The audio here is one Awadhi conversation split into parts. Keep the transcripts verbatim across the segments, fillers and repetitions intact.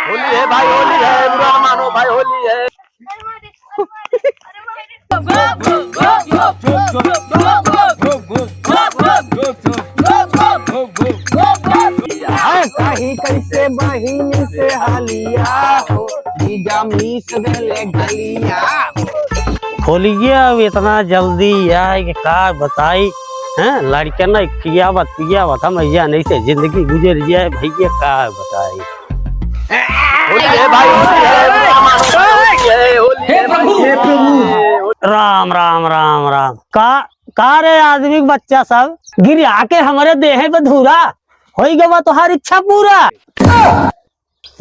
होली है भाई, होली है, बुरा न मानो भाई, होली है। है कहीं कैसे बहिन से हलिया हो, जीजा मीस देले गलिया। होलिया अब इतना जल्दी आए कि का बताई, हैं? लड़के ना पियावत पियावत हम ऐसा नहीं से जिंदगी गुजर जाए भैया, का बताई। होली है भाई, होली है, बुरा मानो, होली है, होली है भाई। हे प्रभु। राम राम राम राम। का, का रे आदमी के बच्चा सब, गिरिया के हमरे देहे पे धूरा, होई गवा तोहार इच्छा पूरा।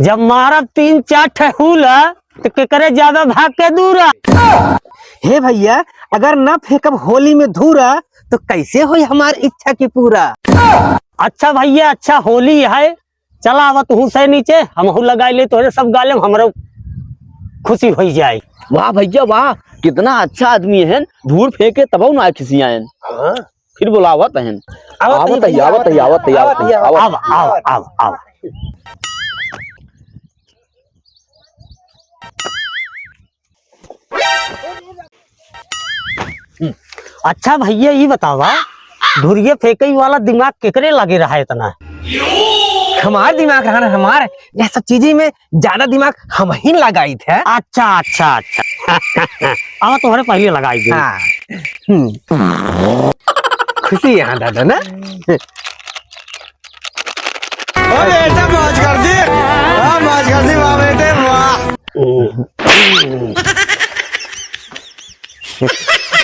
जब मारब तीन चार ठे हूला, तो केकरे ज्यादा भाग के दूरा। हे भैया, अगर ना फेंकब होली में धूरा, तो कैसे होई हमार इच्छा की पूरा? अच्छा भैया, अच्छा होली है, चला आवा तू से नीचे, हमहू लगाई ले तोहरे सब गाले में, हमरो खुशी होई जाए। वाह भैया वाह, कितना अच्छा आदमी है, धूर फेंके तबहु ना खिसियाएन। हाँ। फिर बुलावत हैं। आवत ही, आवत ही, आवत ही, आवत ही, आवत ही, आवत ही। आवा, आवा, आवा, आवा। अच्छा भैया, ई बतावा, धुरिये फेंकई वाला दिमाग केकरे लगे रहा इतना? हमार दिमाग रहा ना, हमार, यह सब चीजें में ज्यादा दिमाग हम ही लगाई थे। अच्छा, अच्छा, अच्छा। अब तोहरे पहले लगाई दे। हाँ। हम्म। खुशी यहाँ दादा ना। ओ बेटा, मौज कर दी। वाह, मौज कर दी, वाह बेटे, वाह।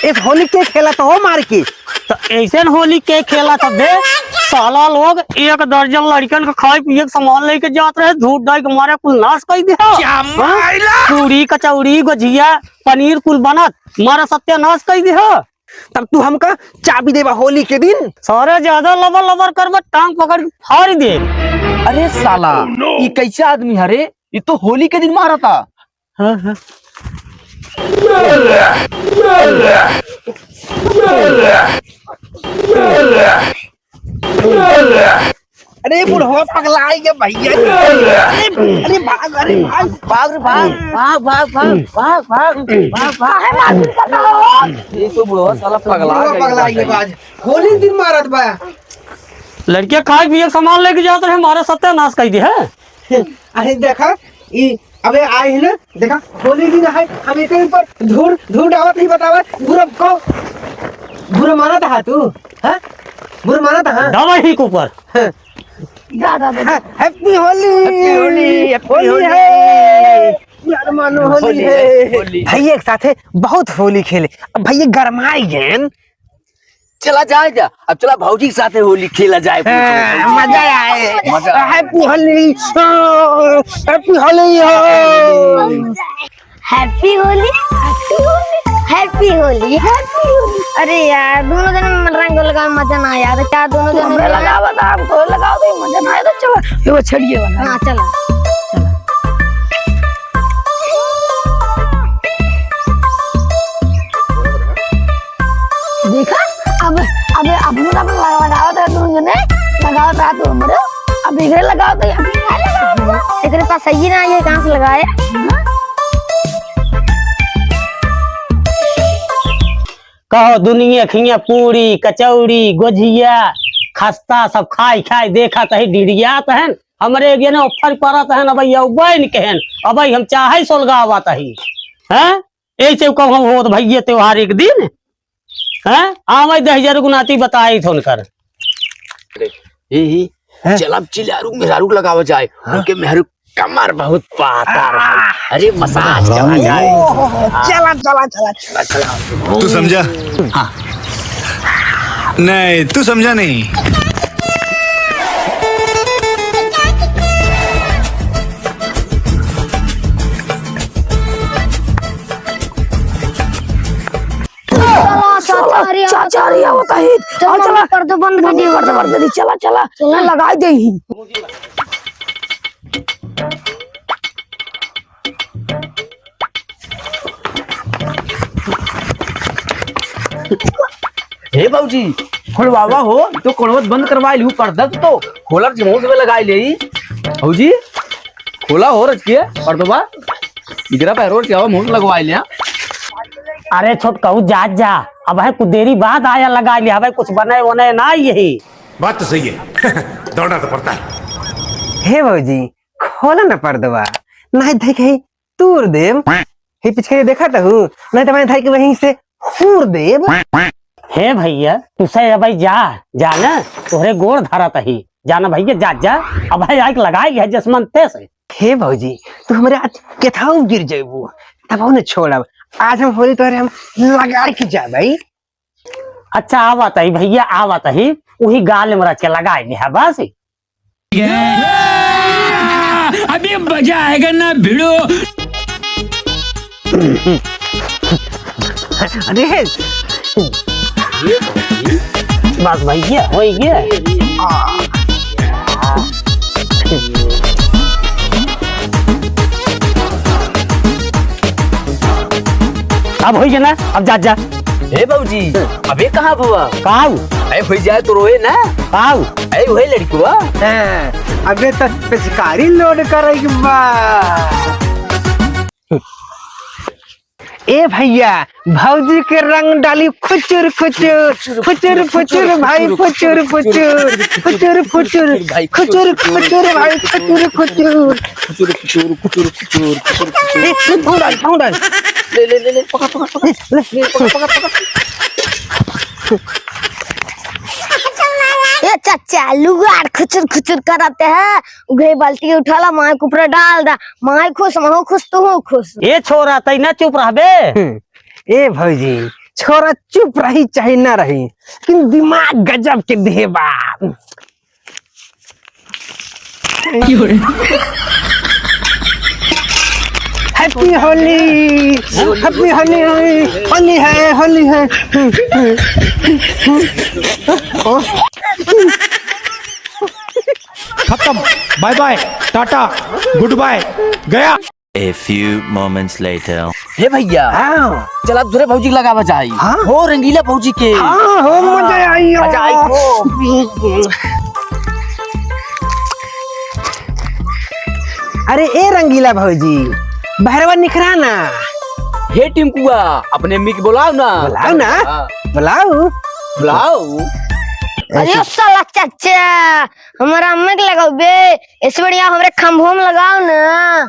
इस होली के खेला तो हो मार के। तो ऐसे न होली के खेला था बे। साला लोग एक दर्जन लड़कन के खाए पिए के सामान लेके जात रहे, झूठ डाई के मारे कुल नाश कर दिया। क्या हाँ? मायला? पूरी, कचौड़ी, गुजिया, पनीर कुल बनत, मारा सत्यानाश कर दिया। तब तू हमका चाबी देबा होली के दिन? सारे ज्यादा लबर लबर करबा, टांग पकड़ के फाड़ दे। अरे साला, ई कैसा आदमी है रे? ई तो होली के दिन मारा था। हाँ, हाँ। अरे बुढ़वा पगलाई गया भैया। अरे, अरे भाग, अरे भाग। भाग रे भाग, भाग, भाग। काहे मारपीट करता हो? ये तो बुढ़वा साला पगला बुढ़वा गया पगलाई गया भाई। आज होली दिन मारत बा। लड़किया खाए पिए के सामान लेके जात रहे, मारा सत्यानाश कर दिया है। अरे देखा, ई अबे आए हैं ना, देखा, होली दिन है, हम एक ऊपर धूर, धूर डावत ही बतावे, बुरा को, बुरा मानत हा तू, हाँ? बुरा मानत हा? डावा ही के ऊपर। हाँ। जा, जा, जा। हाँ, Happy होली। Happy होली, Happy होली होली। है। यार मानो होली होली है, है। होली। भैया के साथे बहुत होली खेले। अब भैया गरमाई गए। चला जाए जा, अब चला भौजी के साथे होली खेला जाए। हाँ, मजा आए। मजा आए। Happy होली, Happy होली हो। Happy होली, Happy होली, Happy होली। अरे यार, दोनों जन में रंग लगा, मजा ना आया। तो क्या दोनों जन हमें में लगावा था, आप तो लगाओ तो मजा ना आया। तो चलो, ये वो छड़िए वाला। हाँ, चलो। देखा, अब, अब, अब लोग अपन लगा-, लगावत रहा तू जने, लगावत रहा तू हमरे, अब एकरे लगावत है, अब एकरे लगावत है। एकरे पास सही ना, ये कहाँ से लगाए? कहो दुनिया खिया पूरी, कचौड़ी, गोझिया, खस्ता सब खाई खाई देखत ही डिड़ियात हन। हमरे एक जने offer परत हन, अब ये उबैन कहन, अब हम चाहे सोलगावत ही। हैं? ऐसे कहूँ होत भैया त्योहार एक दिन, हैं? आवे दस हजार गुनाती बताई थोन कर। ही, ही, हैं? चलब चिल्लारू मेहरारू लगावा जाए, हाँ? उनके मेहरारू कमर बहुत पातर है। अरे massage करा जाए। ओहो, चला, चला, चला। चला, चला। तू समझा? हाँ। नहीं, तू समझा नहीं। साला, साला, चाचा, अरे, चाचा, अरे, आवत है। चल, चल, मम्मी, चल। पर्दा बंद कर दियो। पर्दा बंद कर दी, चला, चला। चला। लगा दे ही। हे बाबूजी, खोलवावा हो, तो खोलवत बंद करवाई लिहू पर्दा तो। खोलर जमोस में लगाई ले। बाबूजी, खोला हो रच के, पर्दवा। इकरा पे रोड के हवा मुंह लगवाई लिया। अरे छोटकऊ, जात जा, अब है कुछ देरी बाद आया लगाइ लिया, अब है कुछ बने वने ना यही। बात तो सही है। दौड़ना तो पड़ता है। हे भौजी, खोला ना पर्दवा, नहीं देखे तूर देब। हे पिचकारी देखत हूँ, नहीं तो मैं धर के वहीं से हूर देब। हे भैया, तू से अब जा, जा ना, तोहरे गोड़ धरत ही। जा ना भैया, जा, जा। अब है आइक लगाई है जसमन ते से। हे भौजी, तू हमरे आज केथाऊ गिर जइबू, तब न छोड़ब। आज हम होली तोहरे हम लगाइ के जाबई। अच्छा, आवत ही भैया, आवत ही, उही गाल में रच के लगाइ लिहा बस। अभी मजा आएगा ना भिड़ो। अरे, बस भैया, होइ गया। अब होइ गया ना, अब जा, जा। ए भौजी, अबे कहाँ बुआ? काऊ? ए, होइ जाए तो रोए ना। काऊ? ए, वही लड़कुआ। हाँ, अबे तो पिचकारी लोड करे के बा। ए भैया, भौजी के रंग डाली खुचुर खुचुर, खुचुर खुचुर भाई, खुचुर खुचुर, खुचुर खुचुर, खुचुर खुचुर भाई, खुचुर खुचुर। खुचुर, खुचुर, खुचुर, खुचुर, खुचुर, खुचुर। ए, ए, ठाउँ डाल, ठाउँ डाल। ले, ले, ले, ले, पकड़, पकड़, पकड़। ए, ले। ले, पकड़, पकड़, पकड़। ए चच्चा, लुगार खुचुर खुचुर करते हैं। उघे बाल्टी उठाला, माई के ऊपर डाल दा। माई खुश, महू खुश, तू खुश। ए छोरा, तै ना चुप रहबे। हम्म। ए भौजी, छोरा चुप रही चाहे ना रही, लेकिन दिमाग गजब के देबा। Happy होली, Happy होली, होली है, होली है। खत्म, bye bye, टाटा, good bye, गया। A few moments later। हे भैया, हाँ। चला दूसरे भौजी के लगावा जाई। हाँ? हो रंगीला भौजी के। हाँ, हो, हाँ। मजा आई हो। मजा आई हो। अरे ए रंगीला भौजी, बहरवा निखरा ना। हे टिंकुआ, अपने अम्मी के बुलाओ ना। बुलाओ ना। हाँ। बुलाओ। बुलाओ। अरे ऐसे साला चच्चा, हमारा अम्मी के लगाओ बे, ऐसे बढ़िया हमरे खंभों में लगाओ ना।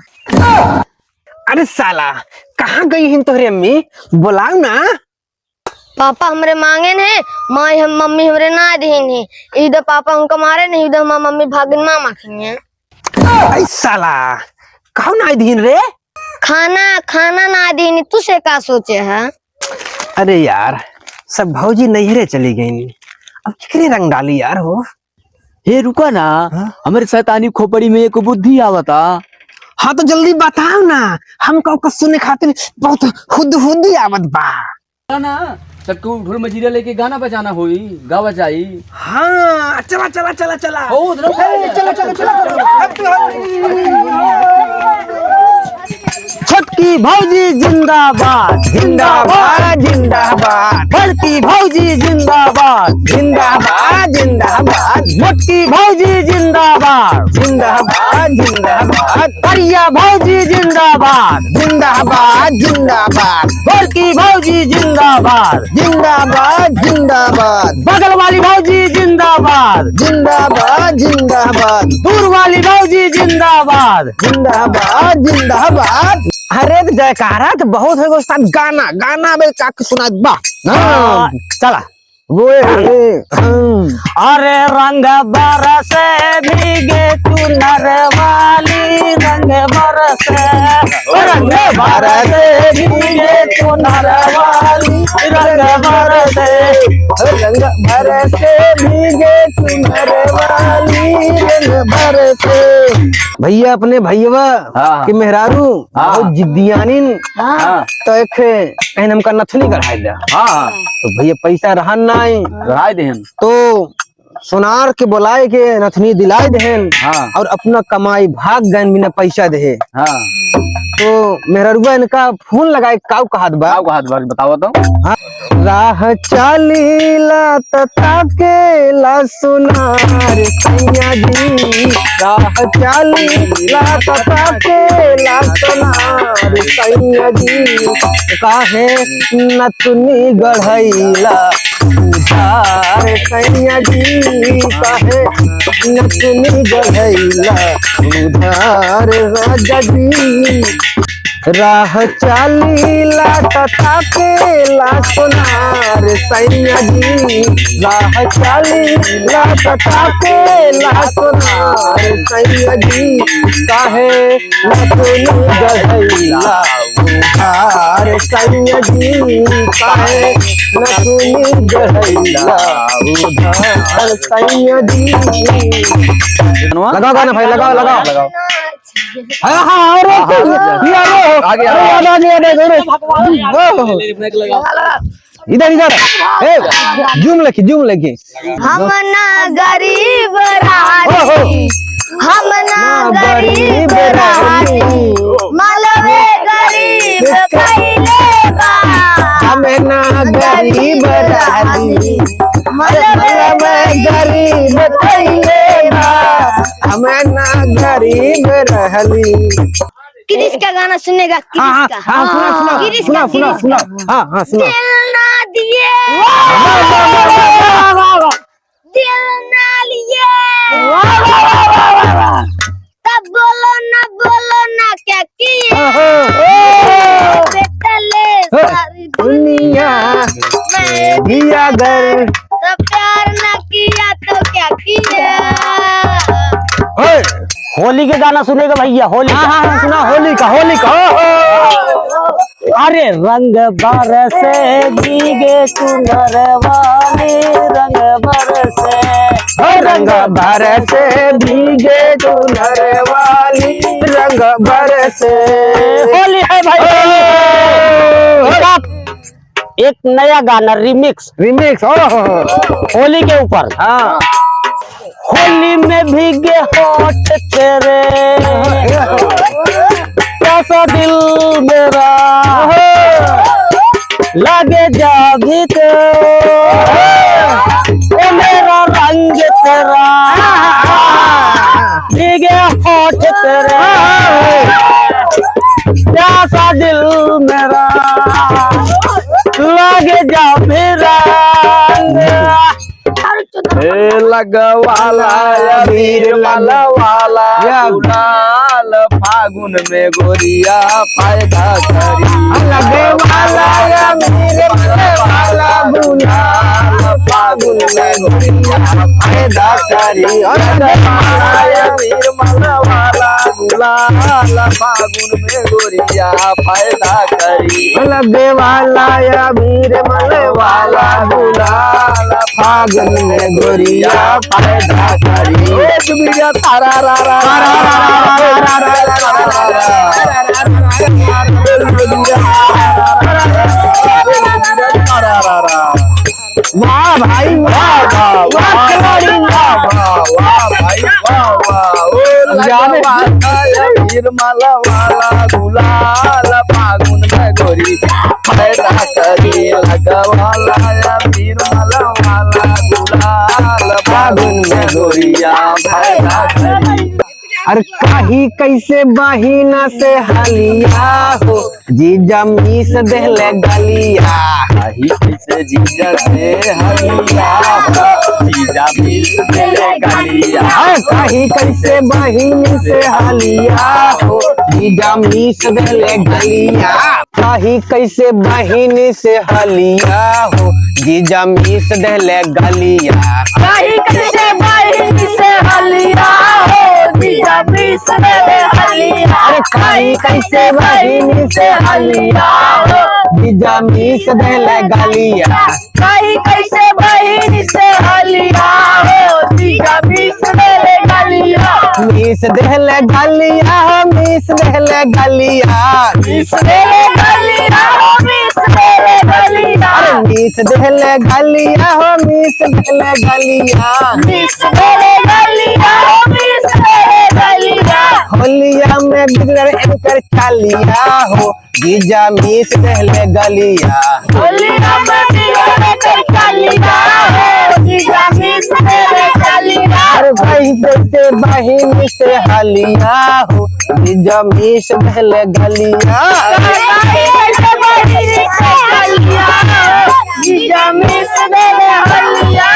अरे साला, कहाँ गई हिन तोहरे अम्मी? बुलाओ ना। पापा हमरे मांगे ने, माई हम मम्मी हमरे ना दीन है। इधर पापा उनका मारे नहीं, इधर हमार मम्मी भागिन मामा खइए। अरे साला, कहू ना दीन रे? खाना, खाना ना दीन, तू से का सोचे है? अरे यार, सब भौजी नैहरे चली गईं, अब केकरे रंग डाली यार हो? हे रुका ना, हाँ? हमरे शैतानी खोपड़ी में एक बुद्धि आवता। हाँ तो जल्दी बताओ ना, हमका ओकर सुने खातिर बहुत हुद हुदी आवत बा। ना, सबके ढोल मजीरा लेके गाना बजाना होई, गावा जाई। हाँ, चला, चला, चला, चला। हो, उधर ए, चला, चला, चला, चला। छोटकी भौजी जिंदाबाद, जिंदाबाद, जिंदाबाद। बड़की भौजी जिंदाबाद, जिंदाबाद, जिंदाबाद। मोटकी भौजी जिंदाबाद, जिंदाबाद, जिंदाबाद। करिया भौजी जिंदाबाद, जिंदाबाद, जिंदाबाद। बड़की भौजी जिंदाबाद, जिंदाबाद, जिंदाबाद। बगल वाली भौजी जिंदाबाद, जिंदाबाद, जिंदाबाद। दूर वाली भौजी जिंदाबाद, जिंदाबाद, जिंदाबाद। अरे, तो जयकारा तो बहुत हो गया उस्ताद, गाना, गाना बे का सुनात बा। हाँ, चला। वो, ए, हम। अरे रंग बरसे भीगे चुनर वाली, रंग बरसे, रंग बरसे भीगे चुनर वाली, रंग बरसे, रंग बरसे भीगे चुनर वाली, रंग बरसे। भैया, अपने भैया हाँ। के मेहरारू हाँ। बहुत जिद्दियानिन। हाँ। तो एक कहीं हमका नथुनी गढ़ाई दे। हाँ, हाँ। तो भैया, पैसा रहन नाई। गढ़ाई देहन। तो सोनार के बोलाए के नथुनी दिलाए देहन। हाँ। और अपना कमाई भाग गए बिना पैसा देहे। हाँ। तो मेहररुआ इनका फोन लगाए, काऊ कहत बा? काऊ कहत बा, बताओ तो। हाँ। राह चालीला त ताकेला सुनार सैया जी, राह चालीला त ताकेला सुनार सैया जी, काहे नथुनी गढ़ैला उधार सैया जी, काहे नथुनी गढ़ैला उधार राजा जी। राह चालीला त ताकेला सुनार सैया जी, राह चालीला त ताकेला सुनार सैया जी, काहे नथुनी गढ़ैला उधार सैया जी, काहे नथुनी गढ़ैला उधार सैया जी। लगाओ गाना भाई, लगाओ, लगाओ। लगाओ। हाँ, हाँ, अरे, हाँ, हाँ, ये, अरे, आगे, अरे, आगे। याद आ गया, याद आ गया, अरे। इधर, इधर। ए, zoom लेके, zoom लेके। हम ना गरीब रहनी, ओहो। हम ना ना गरीब गरीब रहनी, रहनी। मलवे गरीब कइले बा। हम ना गरीब रहनी, मलवे गरीब कइले बा। हम ना गरीब रहनी। क्रिस का गाना सुनेगा, क्रिस हाँ, हाँ, का। हाँ, सुना, सुना, क्रिस सुना, का, सुना, क्रिस सुना। का। हाँ, हाँ, सुना। दिल ना दिए। वाह, वाह, वाह। दिल ना लिए। वाह, वाह, वाह। तब बोलो ना, बोलो ना, क्या किए? ओहो। बेटा ले हे। सारी दुनिया। दुनिया। मैं भी अगर तो प्यार ना किया तो क्या किया? हे। होली के गाना सुनेगा भैया, होली हाँ, का। हाँ, हाँ, सुना, होली का, होली का। ओहो। अरे रंग बरसे भीगे चुनर वाली, रंग बरसे। ओ रंग बरसे भीगे चुनर वाली, रंग बरसे। होली है भाई, ओ, होली। एक नया गाना remix। Remix, ओ हो, हो। होली के ऊपर। हाँ। होली में भीगे होठ तेरे, कैसा दिल मेरा, लागे जा भी तो, ओ मेरा रंग तेरा, भीगे होठ तेरे, प्यासा दिल मेरा, लागे जा भी रंग। ए लगवाला अबीर मलवाला या। गुलाल फागुन में गोरिया फायदा करी। लगवाला अबीर मलवाला गुलाल फागुन में गोरिया फायदा करी। लगवाला अबीर मलवाला गुलाल फागुन में गोरिया फायदा करी। लगवाला अबीर मलवाला गुलाल फागुन में गोरिया फायदा करी। ए दुबिया तारा रा रा रा रा रा रा रा रा। वाह भाई, वाह, वाह, वाह, वाह, खिलाड़ी, वाह, वाह। वाह, वाह भाई, वाह, वाह। ओ जाने। लगवाला अबीर मलवाला गुलाल फागुन में गोरी फायदा करी। लगवाला अबीर मलवाला गुलाल फागुन में गोरिया फायदा करी। अरे काहे कैसे बहिना से हलिया हो, जीजा मीस देहले गलिया। काहे कैसे जीजा से हलिया हो, जीजा मीस देहले गलिया। हाँ, काहे कैसे बहिन से हलिया हो, जीजा मीस देहले गलिया। काहे कैसे बहिन से हलिया हो, जीजा मीस देहले गलिया। काहे कैसे बहिन से हलिया हो, जीजा मीस देहले गलिया। अरे काहे कैसे बहिन से हलिया हो, जीजा मीस देहले गलिया। काहे कैसे बहिन से हलिया हो, जीजा मीस देहले गलिया। मीस देहले गलिया हो, मीस देहले गलिया। मीस देहले गलिया हो, मीस देहले गलिया। अरे मीस देहले गलिया हो, मीस देहले गलिया। मीस देहले गलिया हो, मीस देहले चलिया। होलिया में बिगड़ल एनकर चालिया हो, जीजा मीस देहले गलिया। होलिया में बिगड़ल एनकर चालिया हो, जीजा मीस देहले गलिया। अरे भाई जैसे बहिन से हलिया हो, जीजा मीस देहले गलिया। जीजा मीस देहले हलिया।